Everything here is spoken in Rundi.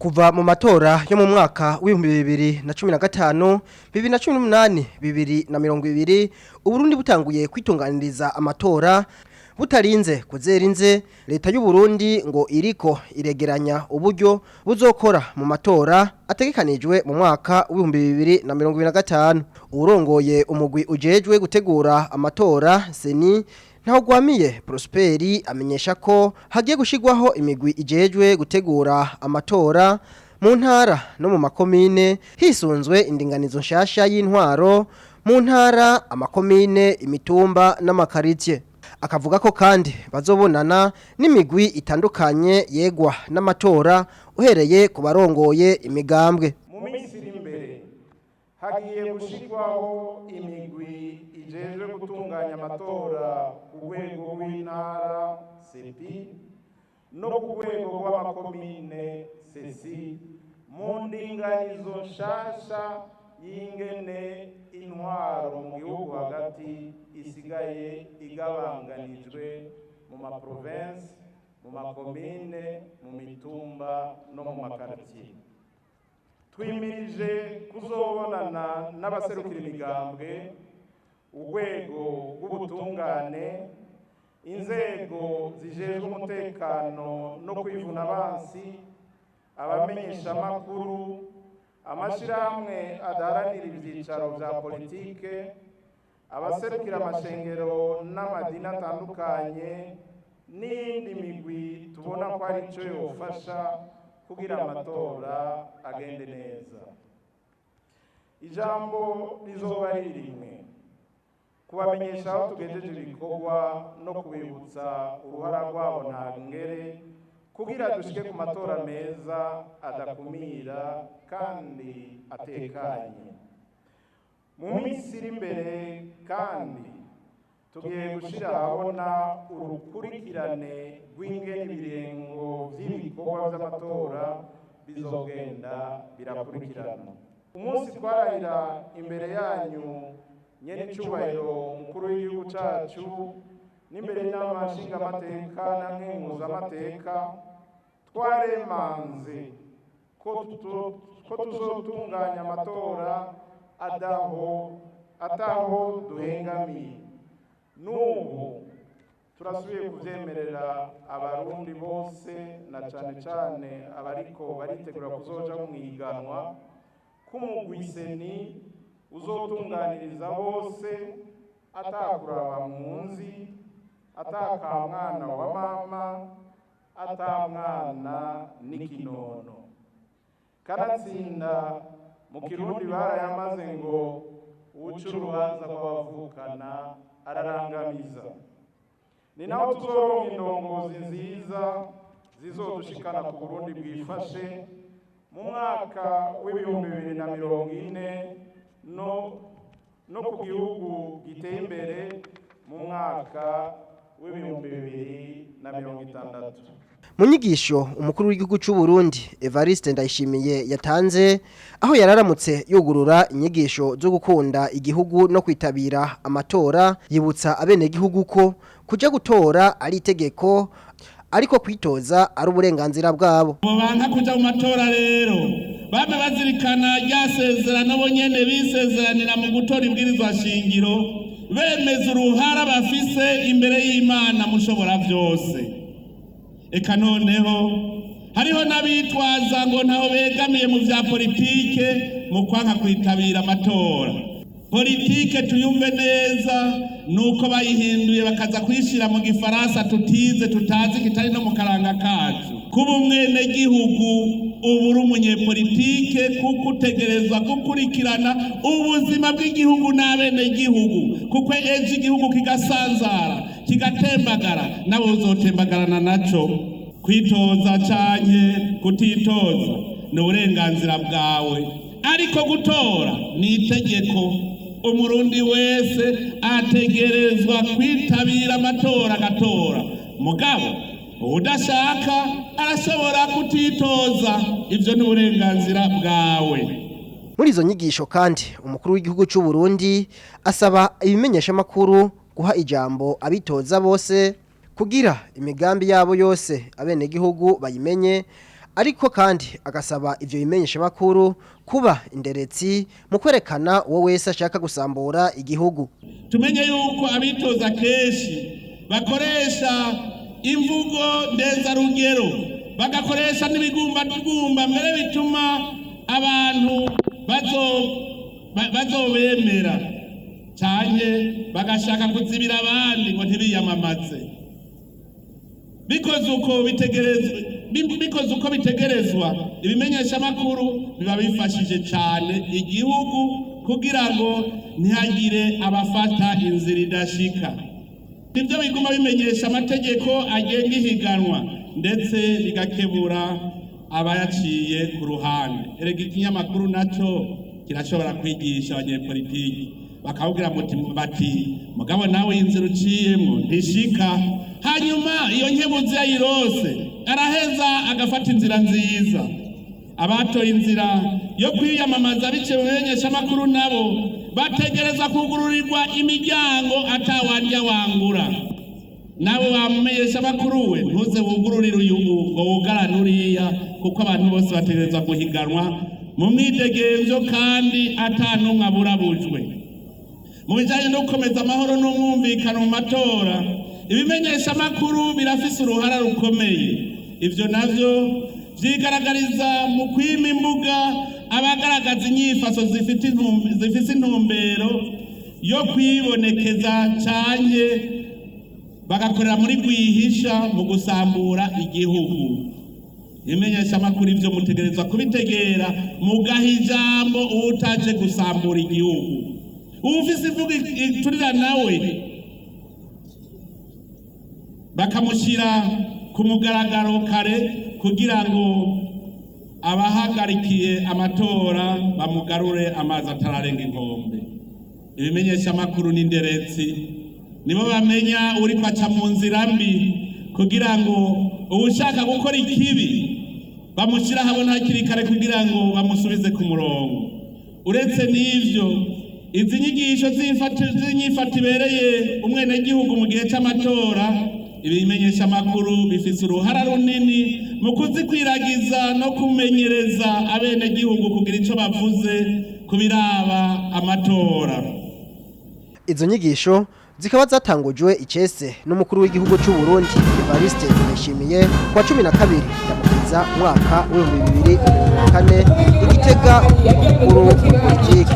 Kuva mu matora yo mu mwaka w'2015, 2018, 2020, Uburundi butanguye kwitunganiriza amatora butarinze kuzera inze. Leta y'u Burundi ngo iriko iregeranya uburyo buzokora mu matora ategekanijwe mu mwaka w'2025. Urongoye umugwi ujejwe gutegura amatora, CENI, Ntahogwamiye Prosperi, amenyesha ko hagiye gushigwaho imigwi ijejwe gutegura amatora mu ntara no mu makomine, hisunzwe indinganizo nshasha y'intwaro mu ntara, amakomine, imitumba n'amakaritie. Akavuga ko kandi bazobonana n'imigwi itandukanye yegwa n'amatora, uhereye ku barongoye imigambwe. Mu minsi iri imbere hagiye gushyirwaho imigwi ijejwe gutunganya amatora ku rwego rw'intara, CEPI, no ku rwego rw'amakomine, CECI, mu ndinganizo nshasha y'ingene intwaro mu gihugu hagati isigaye igabanganijwe mu maprovensi, mu makomine, mu mitumba no mu makaritiye. Twimirije kuzobonana n'abaserukira imigambwe, urwego rw'ubutungane, inzego zijejwe umutekano no kwivuna abansi, abamenyeshamakuru, amashirahamwe adaharanira ivyicaro vya politike, abaserukira amashengero n'amadini atandukanye n'iyindi migwi tubona ko ari ico yofasha kugira amatora agende neza. Ijambo rizoba ari rimwe: kubamenyesha aho tugejeje ibikorwa no kubibutsa uruhara rwabo ntangere kugira dushike ku matora meza, adakumira kandi atekanye. Mu minsi iri imbere kandi tugiye gushyira ahabona urukurikirane rw'ingene ibirengo vy'ibikorwa vy'amatora bizogenda birakurikirana. Umunsi twarahira imbere yanyu, nyene icubahiro umukuru w'igihugu cacu, n'imbere y'inama nshingamateka na nkenguzamateka, twaremanze ko tuzotunganya amatora adaho ataho duhengamiye. N'ubu turasubiye kuvyemerera Abarundi bose, na cane cane abariko baritegura kuzoja mu ihiganwa, k'umugwi CENI uzotunganiriza bose atakuraba munzi, atakamwana wa mama, atamwana n'ikinono. Kanatsinda mu Kirundi barayamaze ngo uwuca urubanza rw'abavukana ararangamiza. Ni naho tuzoronka indongozi nziza zizodushikana ku Burundi bwifashe mu mwaka w'2040 no ku gihugu giteye imbere mu mwaka w'2060. Mu nyigisho umukuru w'igihugu cy'u Burundi Evariste Ndayishimiye yatanze aho yararamutse yugurura inyigisho zo gukunda igihugu no kwitabira amatora, yibutsa abenegihugu ko kuja gutora ari itegeko, ariko kwitoza ari uburenganzira bwabo. Abo banka kuja mu matora rero bame bazirikana rya sezerano bo nyene bisezeranira mu gutora ibwirizwa shingiro, bemeza uruhara bafise imbere y'Imana Mushobora byose. Eka noneho hariho n'abitwaza ngo ntaho begamiye mu vya politike mu kwanka kwitabira amatora. Politike tuyumve neza, nuko bayihinduye bakaza kuyishira mu Gifaransa tutize, tutazi, kitari no mu karanga kacu. Kuba umwenegihugu uba uri umunyepolitike, kuko utegerezwa gukurikirana ubuzima bw'igihugu n'abenegihugu, kuko ejo igihugu kigasanzara, kigatembagara, nawe uzotembagarana naco. Kwitoza canke kutitoza ni uburenganzira bwawe, ariko gutora ni itegeko. Umurundi wese ategerezwa kwitabira amatora agatora. Mugabo udashaka arashobora kutitoza, ivyo ni uburenganzira bwawe. Muri izo nyigisho kandi umukuru w'igihugu cy'u Burundi asaba ibimenyeshamakuru guha ijambo abitoza bose kugira imigambi yabo yose abenegihugu bayimenye. Ariko kandi agasaba ivyo bimenyesha makuru kuba inderetsi mu kwerekana uwo wese ashaka gusambura igihugu. Tumenye yuko abitoza kenshi bakoresha imvugo ndenzarugero, bagakoresha n'ibigumbagumba mbere bituma abantu bazobemera canke bagashaka kuzibira abandi ngo ntibiyamamaze. Bikoze uko bitegerezwa, ibimenyeshamakuru biba bifashije cane igihugu kugira ngo ntihagire abafata inzira idashika. Nibyo biguma bimenyesha amategeko agenga ihiganwa, ndetse bigakebura abayaciye ku ruhande. Erega ikinyamakuru naco kirashobora kwigisha abanyepolitiki, bakabwira bati mugabo nawe inzira uciyemwo ntishika. Hanyuma iyo nkebuzi yayirose araheza agafata inzira nziza. Abatoye inzira yo kwiyamamaza biciye mu bimenyeshamakuru nabo bategereza kugururirwa imiryango atawandya wangura. Nawe wamumenyesha makuru we, ntuze wugururire uyu ngo wugarane uriya, kuko abantu bose bategerezwa guhiganwa mu mwidegemvyo kandi ata n'umwe aburabujwe. Mu bijanye no gukomeza amahoro n'umwumvikano mu matora, ibimenyeshamakuru birafise uruhara rukomeye. Ivyo navyo vyigaragariza mu kwima imbuga abagaragaza inyifaso zifise intumbero yo kwibonekeza canke bagakorera muri rwihisha mu gusambura igihugu. Imenyeshamakuru ivyo mutegerezwa kubitegera, mugaha ijambo uwutaje gusambura igihugu. Uwufise imvugo iturira nawe bakamushyira ku mugaragaro kare, kugira ngo abahagarikiye amatora bamugarure amazi atararenga inkombe. Ibimenyeshamakuru n'inderetsi nibo bamenya uriko aca mu nzira mbi, kugira ngo uwushaka gukora ikibi bamushyire ahabona hakiri kare, kugira ngo bamusubize ku murongo. Uretse n'ivyo, izi nyigisho z'inyifato ibereye umwenegihugu mu gihe c'amatora, ibimenyeshamakuru bifise uruhara runini mu kuzikwiragiza no kumenyereza abenegihugu kugira ico bavuze ku biraba amatora. Izo nyigisho zikaba zatangujwe icese n'umukuru w'igihugu c'u Burundi Evariste Ndayishimiye kuwa 12 Ndamukiza umwaka w'2024 i Gitega, umukuru wa politiki.